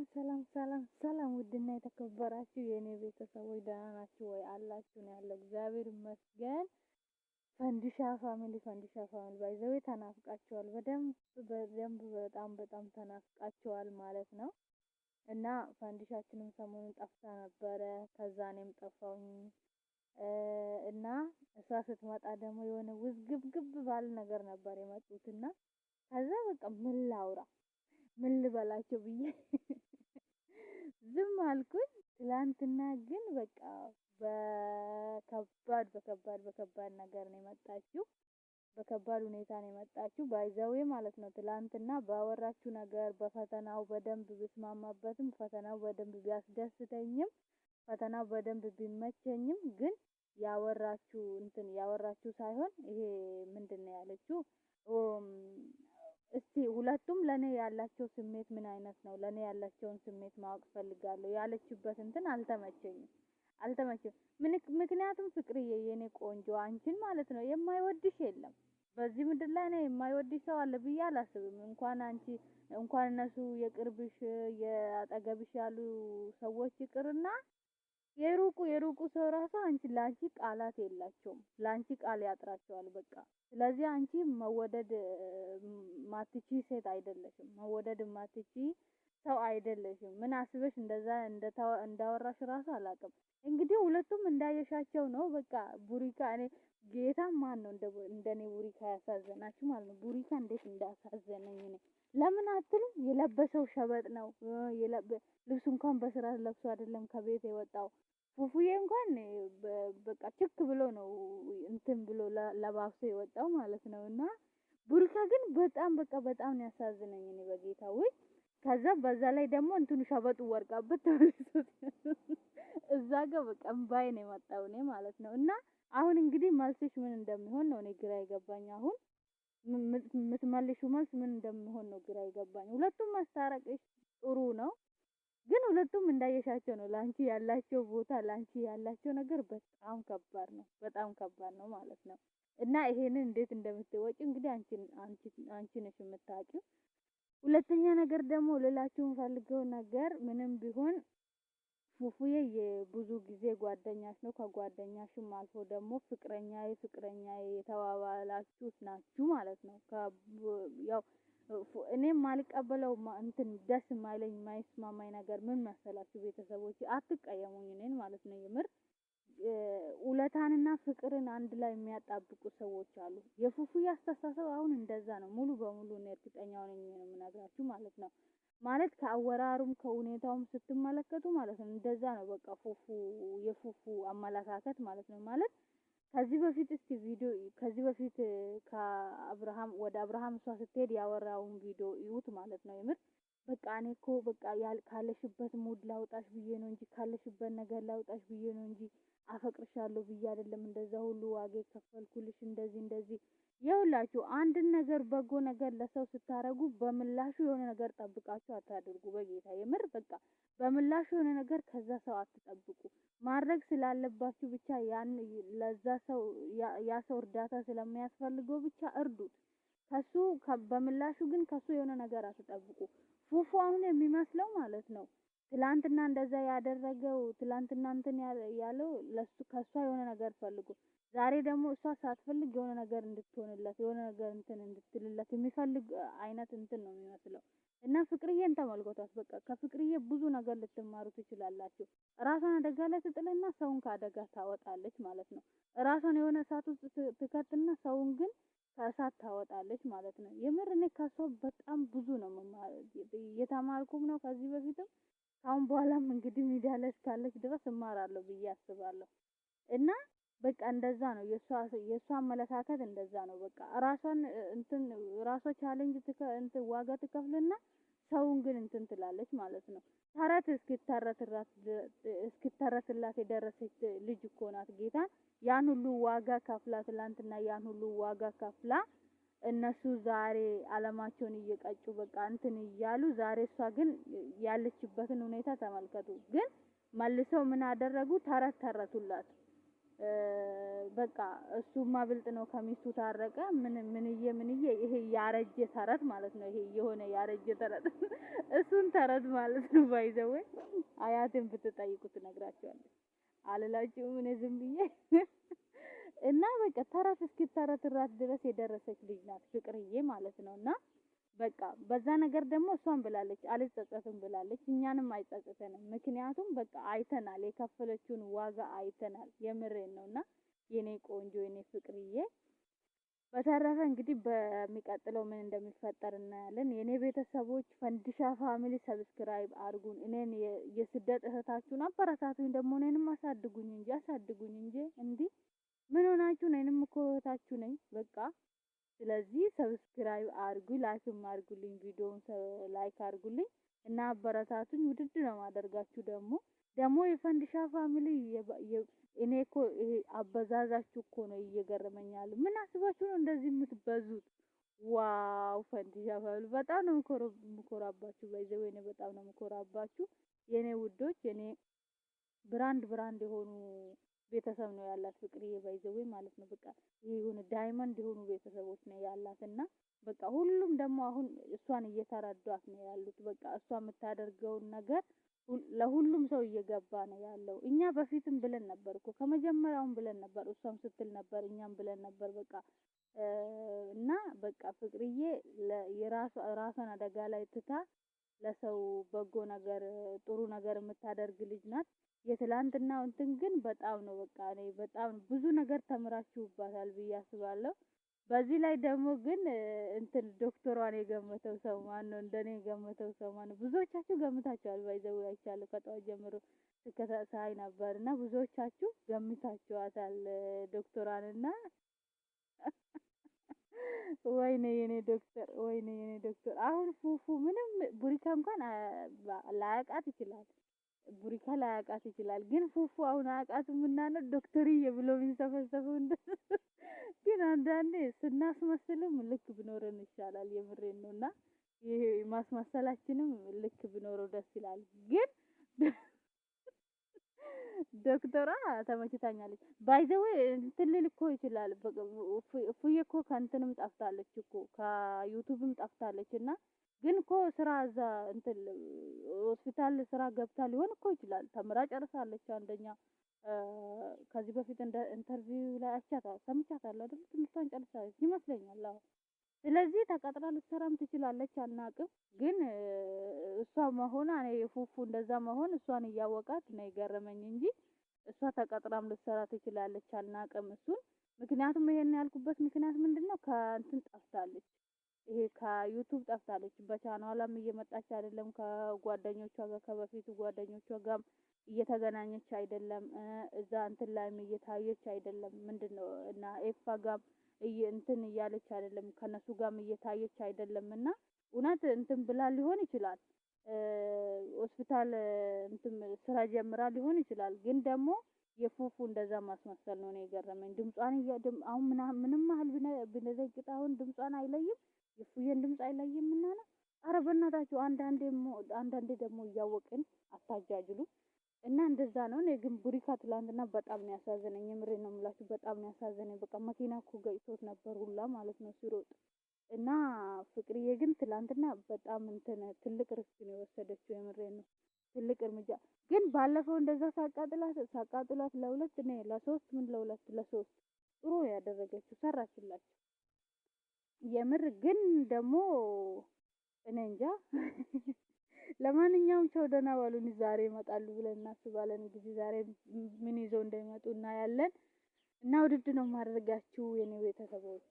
ሰላም ሰላም ሰላም፣ ውድና የተከበራችሁ የእኔ ቤተሰቦች ደህና ናችሁ ወይ? አላችሁ ነው ያለው። እግዚአብሔር ይመስገን። ፈንዲሻ family፣ ፈንዲሻ family by the way ተናፍቃችኋል። በደንብ በደንብ በጣም በጣም ተናፍቃችኋል ማለት ነው። እና ፈንዲሻችንም ሰሞኑን ጠፍታ ነበረ። ከዛ እኔም ጠፋሁኝ እና እሷ ስትመጣ ደግሞ የሆነ ውዝግብግብ ባለ ነገር ነበር የመጡትና ከዛ በቃ ምን ላውራ ምን ልበላቸው ብዬ ዝም አልኩኝ። ትላንትና ግን በቃ በከባድ በከባድ በከባድ ነገር ነው የመጣችው። በከባድ ሁኔታ ነው የመጣችው by the way ማለት ነው። ትላንትና ባወራችሁ ነገር በፈተናው በደንብ ብስማማበትም ፈተናው በደንብ ቢያስደስተኝም ፈተናው በደንብ ቢመቸኝም ግን ያወራችሁ እንትን ያወራችሁ ሳይሆን ይሄ ምንድን ነው ያለችው እስቲ ሁለቱም ለኔ ያላቸው ስሜት ምን አይነት ነው? ለኔ ያላቸውን ስሜት ማወቅ ፈልጋለሁ ያለችበት እንትን አልተመቸኝም አልተመቸኝም። ምክንያቱም ፍቅርዬ የኔ ቆንጆ አንቺን ማለት ነው የማይወድሽ የለም በዚህ ምድር ላይ እኔ የማይወድሽ ሰው አለ ብዬ አላስብም። እንኳን አንቺ እንኳን እነሱ የቅርብሽ የአጠገብሽ ያሉ ሰዎች ይቅርና የሩቁ የሩቁ ሰው ራሱ አንቺ ለአንቺ ቃላት የላቸውም። ለአንቺ ቃል ያጥራቸዋል በቃ። ስለዚህ አንቺ መወደድ ማትቺ ሴት አይደለሽም። መወደድ ማትቺ ሰው አይደለሽም። ምን አስበሽ እንደዛ እንዳወራሽ ራሱ አላውቅም። እንግዲህ ሁለቱም እንዳየሻቸው ነው። በቃ ቡሪካ እኔ ጌታ ማን ነው እንደኔ ቡሪካ ያሳዘናችሁ ማለት ነው። ቡሪካ እንዴት እንዳሳዘነኝ እኔ ለምን አትሉም? የለበሰው ሸበጥ ነው። ልብሱ እንኳን በስርዓት ለብሶ አይደለም ከቤት የወጣው። ፉፉዬ እንኳን በቃ ችክ ብሎ ነው እንትን ብሎ ለባብሶ የወጣው ማለት ነው። እና ቡሪካ ግን በጣም በቃ በጣም ነው ያሳዝነኝ እኔ በጌታ ወይ። ከዛ በዛ ላይ ደግሞ እንትኑ ሸበጡ ወርቃበት ተመልሶ እዛ ጋር በቃ እምባዬ ነው የመጣው እኔ ማለት ነው። እና አሁን እንግዲህ መልስሽ ምን እንደሚሆን ነው እኔ ግራ የገባኝ። አሁን የምትመልሺው መልስ ምን እንደሚሆን ነው ግራ የገባኝ። ሁለቱም ማስታረቅሽ ጥሩ ነው፣ ግን ሁለቱም እንዳየሻቸው ነው። ላንቺ ያላቸው ቦታ ላንቺ ያላቸው ነገር በጣም ከባድ ነው፣ በጣም ከባድ ነው ማለት ነው። እና ይሄንን እንዴት እንደምትወጪ እንግዲህ አንቺ ነሽ የምታውቂው። ሁለተኛ ነገር ደግሞ ልላችሁ የምፈልገው ነገር ምንም ቢሆን ፉፉዬ የብዙ ጊዜ ጓደኛሽ ነው። ከጓደኛሽም አልፎ ደግሞ ፍቅረኛዬ ፍቅረኛዬ የተባባላችሁት ናችሁ ማለት ነው። ያው እኔም ማልቀበለው እንትን ደስ የማይለኝ የማይስማማኝ ነገር ምን መሰላችሁ ቤተሰቦች፣ አትቀየሙኝ እኔን ማለት ነው። የምር ውለታንና ፍቅርን አንድ ላይ የሚያጣብቁ ሰዎች አሉ። የፉፉዬ አስተሳሰብ አሁን እንደዛ ነው። ሙሉ በሙሉ እኔ እርግጠኛ ሆኜ ነው የምነግራችሁ ማለት ነው። ማለት ከአወራሩም ከሁኔታውም ስትመለከቱ ማለት ነው እንደዛ ነው። በቃ ፉፉ የፉፉ አመለካከት ማለት ነው። ማለት ከዚህ በፊት እስቲ ቪዲዮ ከዚህ በፊት ከአብርሃም ወደ አብርሃም እሷ ስትሄድ ያወራውን ቪዲዮ እዩት ማለት ነው። የምር በቃ እኔ እኮ በቃ ካለሽበት mood ላውጣሽ ብዬ ነው እንጂ ካለሽበት ነገር ላውጣሽ ብዬ ነው እንጂ አፈቅርሻለሁ ብዬ አይደለም እንደዛ ሁሉ ዋጋ የከፈልኩልሽ እንደዚህ እንደዚህ። የሁላችሁ አንድን ነገር በጎ ነገር ለሰው ስታረጉ በምላሹ የሆነ ነገር ጠብቃችሁ አታድርጉ። በጌታ የምር በቃ በምላሹ የሆነ ነገር ከዛ ሰው አትጠብቁ። ማድረግ ስላለባችሁ ብቻ ያን ለዛ ሰው ያ ሰው እርዳታ ስለሚያስፈልገው ብቻ እርዱት። ከሱ በምላሹ ግን ከሱ የሆነ ነገር አትጠብቁ። ፉፉ አሁን የሚመስለው ማለት ነው ትላንትና እንደዛ ያደረገው ትላንትና እንትን ያለው ለሱ ከሷ የሆነ ነገር ፈልጎ ዛሬ ደግሞ እሷ ሳትፈልግ የሆነ ነገር እንድትሆንለት የሆነ ነገር እንትን እንድትልለት የሚፈልግ አይነት እንትን ነው የሚመስለው። እና ፍቅርዬን ተመልከቷት። በቃ ከፍቅርዬ ብዙ ነገር ልትማሩ ትችላላችሁ። ራሷን አደጋ ላይ ትጥልና ሰውን ከአደጋ ታወጣለች ማለት ነው። ራሷን የሆነ እሳት ውስጥ ትከትና ሰውን ግን ከእሳት ታወጣለች ማለት ነው። የምር እኔ ከሷ በጣም ብዙ ነው እየተማርኩም ነው ከዚህ በፊትም ካሁን በኋላም እንግዲህ ሚዲያ ላይ እስካለች ድረስ እማራለሁ ብዬ አስባለሁ። እና በቃ እንደዛ ነው የእሷ አመለካከት እንደዛ ነው። በቃ ራሷን እንትን ራሷ challenge እንትን ዋጋ ትከፍልና ሰውን ግን እንትን ትላለች ማለት ነው። ተረት እስኪተረትላት የደረሰች ልጅ እኮ ናት። ጌታን ያን ሁሉ ዋጋ ከፍላ ትላንትና ያን ሁሉ ዋጋ ከፍላ እነሱ ዛሬ አለማቸውን እየቀጩ በቃ እንትን እያሉ ዛሬ እሷ ግን ያለችበትን ሁኔታ ተመልከቱ። ግን መልሰው ምን አደረጉ? ተረት ተረቱላት። በቃ እሱማ ብልጥ ነው ከሚስቱ ታረቀ። ምን ምንዬ ምንዬ ይሄ ያረጀ ተረት ማለት ነው። ይሄ የሆነ ያረጀ ተረት እሱን ተረት ማለት ነው። By the way አያትን ብትጠይቁ ትነግራቸዋለች። አልላችሁም እኔ ዝም ብዬ እና በቃ ተረት እስኪተረትራት ድረስ የደረሰች ልጅ ናት ፍቅርዬ ማለት ነው። እና በቃ በዛ ነገር ደግሞ እሷን ብላለች አልጸጸትም ብላለች። እኛንም አይጸጽተንም። ምክንያቱም በቃ አይተናል፣ የከፈለችውን ዋጋ አይተናል። የምሬን ነውና የኔ ቆንጆ የኔ ፍቅርዬ። በተረፈ እንግዲህ በሚቀጥለው ምን እንደሚፈጠር እናያለን። የኔ ቤተሰቦች ፈንዲሻ family subscribe አድርጉን። እኔን የስደት እህታችሁን አበረታቱኝ፣ ደግሞ እኔንም አሳድጉኝ እንጂ አሳድጉኝ እንጂ እንዲህ ምን ሆናችሁ? እኔንም እኮ እህታችሁ ነኝ በቃ ስለዚህ subscribe አርጉ፣ like ም አርጉልኝ፣ ቪዲዮውን like አርጉልኝ እና አበረታቱኝ። ውድድ ነው ማደርጋችሁ። ደግሞ ደግሞ የፈንዲሻ family እኔ እኮ ይሄ አበዛዛችሁ እኮ ነው እየገረመኛል። ምን አስባችሁ ነው እንደዚህ የምትበዙት? Wow ፈንዲሻ family በጣም ነው የምኮራባችሁ። By the way እኔ በጣም ነው የምኮራባችሁ የኔ ውዶች፣ የኔ brand brand የሆኑ ቤተሰብ ነው ያላት ፍቅርዬ by the way ማለት ነው። በቃ ይሄ የሆነ diamond የሆኑ ቤተሰቦች ነው ያላት እና በቃ ሁሉም ደግሞ አሁን እሷን እየተረዷት ነው ያሉት። በቃ እሷ የምታደርገውን ነገር ለሁሉም ሰው እየገባ ነው ያለው። እኛ በፊትም ብለን ነበር እኮ ከመጀመሪያውም ብለን ነበር፣ እሷም ስትል ነበር፣ እኛም ብለን ነበር። በቃ እና በቃ ፍቅርዬ የራሷ ራሷን አደጋ ላይ ትታ ለሰው በጎ ነገር ጥሩ ነገር የምታደርግ ልጅ ናት። የትላንትናው እንትን ግን በጣም ነው በቃ እኔ በጣም ብዙ ነገር ተምራችሁባታል ብዬ አስባለሁ። በዚህ ላይ ደግሞ ግን እንትን ዶክተሯን የገመተው ሰው ማን ነው? እንደኔ የገመተው ሰው ማን ነው? ብዙዎቻችሁ ገምታችኋል። By the way አይቻለሁ ከጠዋት ጀምሮ ሳይ ነበር እና ብዙዎቻችሁ ገምታችኋታል ዶክተሯን እና ወይኔ የኔ ዶክተር፣ ወይኔ የኔ ዶክተር። አሁን ፉፉ ምንም ቡሪካ እንኳን ላያውቃት ይችላል፣ ቡሪካ ላያውቃት ይችላል። ግን ፉፉ አሁን አያውቃትም እና ነው ዶክተርዬ ብሎ የሚንሰፈሰፈው። እንደ ግን አንዳንዴ ስናስመስልም ልክ ብኖረን ይሻላል። የምሬን ነው እና ይሄ ማስመሰላችንም ልክ ብኖረው ደስ ይላል። ግን ዶክተሯ ተመችታኛለች። By the way እንትን ሊል እኮ ይችላል። እፉዬ እኮ ከእንትንም ጠፍታለች እኮ ከዩቱብም ጠፍታለች። እና ግን እኮ ስራ እዛ እንትን ሆስፒታል ስራ ገብታ ሊሆን እኮ ይችላል። ተምራ ጨርሳለች። አንደኛ ከዚህ በፊት እንደ interview ላይ አይቻታለሁ፣ ሰምቻታለሁ አይደል? ትምህርቷን ጨርሳለች ይመስለኛል። አዎ። ስለዚህ ተቀጥራ ልትሰራም ትችላለች፣ አናቅም። ግን እሷ መሆኗ እኔ ፉፉ እንደዛ መሆን እሷን እያወቃት ነው የገረመኝ እንጂ እሷ ተቀጥራም ልትሰራ ትችላለች፣ አናቅም እሱን። ምክንያቱም ይሄን ያልኩበት ምክንያት ምንድነው? ከእንትን ጠፍታለች፣ ይሄ ከዩቱብ ጠፍታለች። በቻናሏም እየመጣች አይደለም። ከጓደኞቿ ጋር ከበፊቱ ጓደኞቿ ጋር እየተገናኘች አይደለም። እዛ እንትን ላይም እየታየች አይደለም። ምንድነው እና ኤፋ ጋር እንትን እያለች አይደለም፣ ከነሱ ጋርም እየታየች አይደለም። እና እውነት እንትን ብላ ሊሆን ይችላል፣ ሆስፒታል እንትን ስራ ጀምራ ሊሆን ይችላል። ግን ደግሞ የፉፉ እንደዛ ማስመሰል ነው የገረመኝ። ድምጿን አሁን ምንም ያህል ብንዘግጥ አሁን ድምጿን አይለይም፣ የፉዬን ድምፅ አይለይም። እና ነው ኧረ በእናታችሁ አንዳንዴ አንዳንዴ ደግሞ እያወቅን አታጃጅሉ። እና እንደዛ ነው። እኔ ግን ቡሪካ ትላንትና በጣም ነው ያሳዘነኝ። የምሬ ነው የምላችሁ፣ በጣም ነው ያሳዘነኝ። በቃ መኪና እኮ ገጭቶት ነበር ሁላ ማለት ነው ሲሮጥ። እና ፍቅርዬ ግን ትላንትና በጣም እንትን ትልቅ risk ነው የወሰደችው። የምሬ ነው ትልቅ እርምጃ። ግን ባለፈው እንደዛ ሳቃጥላት ሳቃጥላት ለሁለት እኔ ለሶስት ምን ለሁለት ለሶስት ጥሩ ያደረገችው ሰራችላቸው። የምር ግን ደግሞ እኔ እንጃ። ለማንኛውም ቻው፣ ደህና ዋሉን። ዛሬ ይመጣሉ ብለን እናስባለን። እንግዲህ ዛሬ ምን ይዘው እንደሚመጡ እናያለን። እና ውድድ ነው የማደርጋችሁ የኔ ቤተሰቦች።